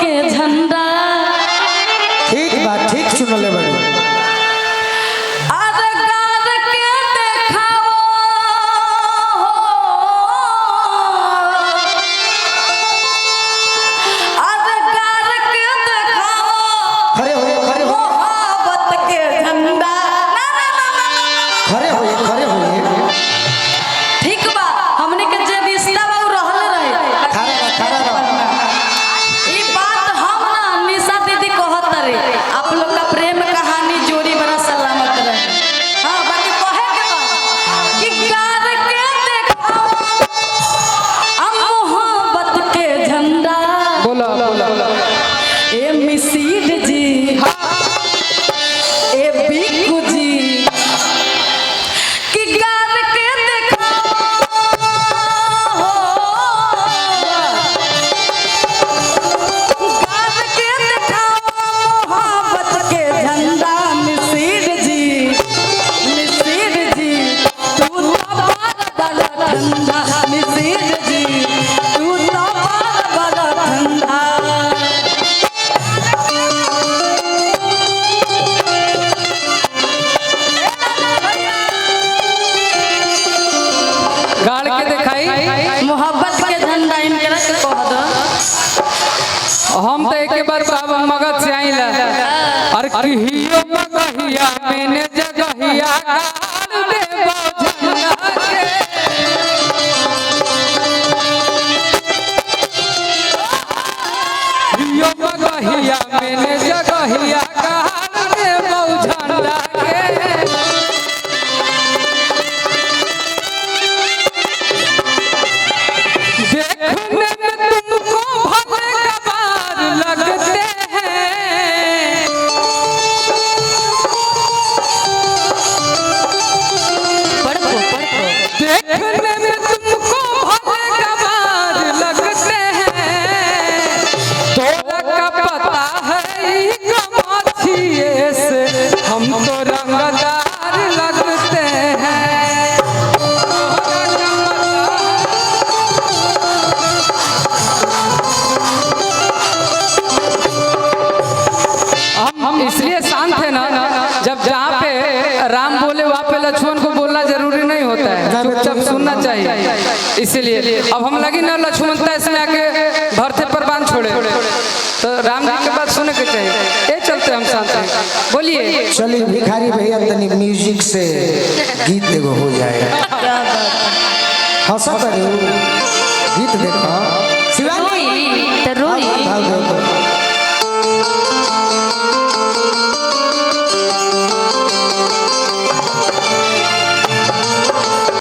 के झंडा। ठीक बा, ठीक सुनले बाड़ी। अरे गार के देखाओ, अरे गार के देखाओ खड़े होइए, खड़े हो, मोहब्बत के झंडा। ना ना ना ना, खड़े होइए, खड़े होइए। ठीक बा, हमने के जे रिश्ता बा उ रहल रहे। खड़ा रह, खड़ा रह। ई बात हम ना निशा दीदी कहत रहे, आप लोग का प्रेम कहानी जोड़ी बड़ा सलामत रहे। हाँ, बाकी कहे के बा कि गार के देखाओ हम मोहब्बत के झंडा। बोला बोला। ए मिसिर जी, ए बिकू जी, कि गार के देखाओ, गार के देखाओ मोहब्बत के झंडा। मिसिर जी, मिसिर जी, तू तो बार बड़ा ठंडा। मिसिर जी, तू तो बार बड़ा ठंडा। गाड़ के दिखाई मोहब्बत के झंडा इनकरा के कह दो। हम तो एक बार बाबा मगध से आइला और कहियो मगहिया मैंने जगहिया गाड़ दे झंडा के। हियो मगहिया मैंने जगहिया गाड़ दे झंडा के। देखने में तुमको भले गवार लगते हैं, पढ़ो पढ़ो। देखने में तुमको भले गवार लगते हैं, तोरा का पता है ई गमाछिए से हम तो रंगदार लगते हैं। तोरा का पता हम इसलिए शांत है ना, जब जहाँ पे राम बोले वहाँ पे लक्ष्मण को बोलना जरूरी नहीं होता है, चुपचाप सुनना चाहिए। इसीलिए अब हम लगी ना लक्ष्मणता इसमें आके भरते पर बांध छोड़े, तो राम जी के बात सुने के चाहिए। ये चलते हम शांत हैं। बोलिए। चलिए भिखारी भैया, तनी म्यूजिक से गीत एगो हो जाए। हंसा करू, गीत देखो शिवानी। रोई तो रोई। भाव दो।